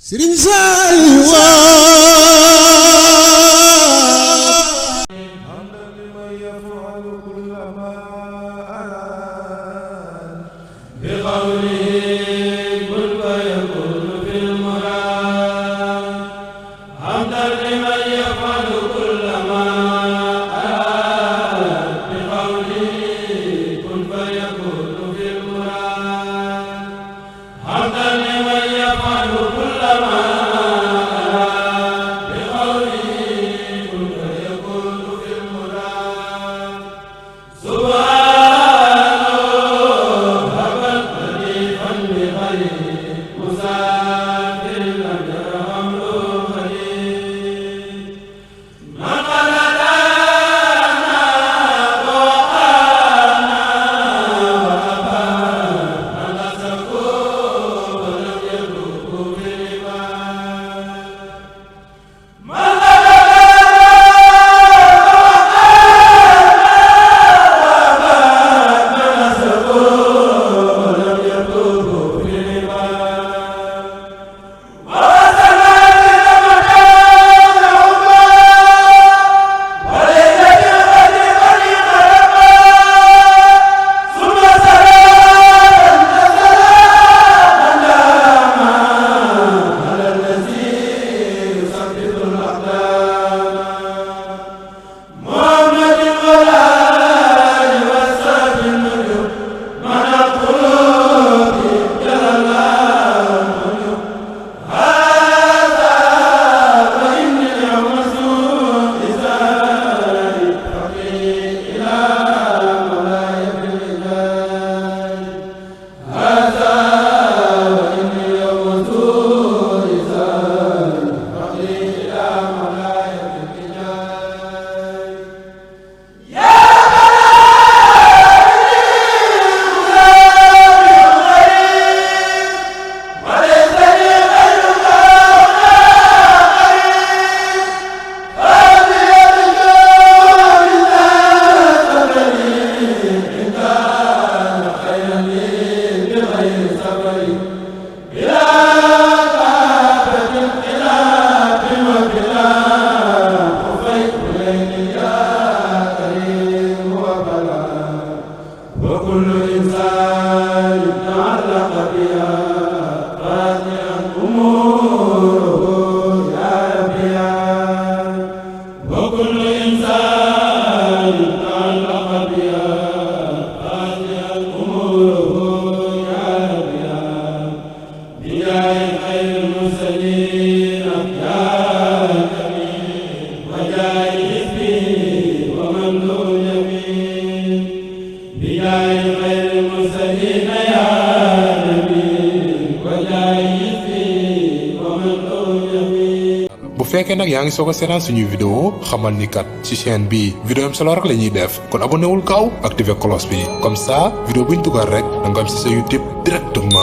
Serigne Saliou bu fekkee nag yaa ngi soog a seetaan suñuy vidéo xamal ni kat ci chaîne bi vidéo am solo rek la ñuy def kon abonné wul gaaw activé cloche bi comme ça vidéo buñ dugal rek da nga am ci sa YouTube directement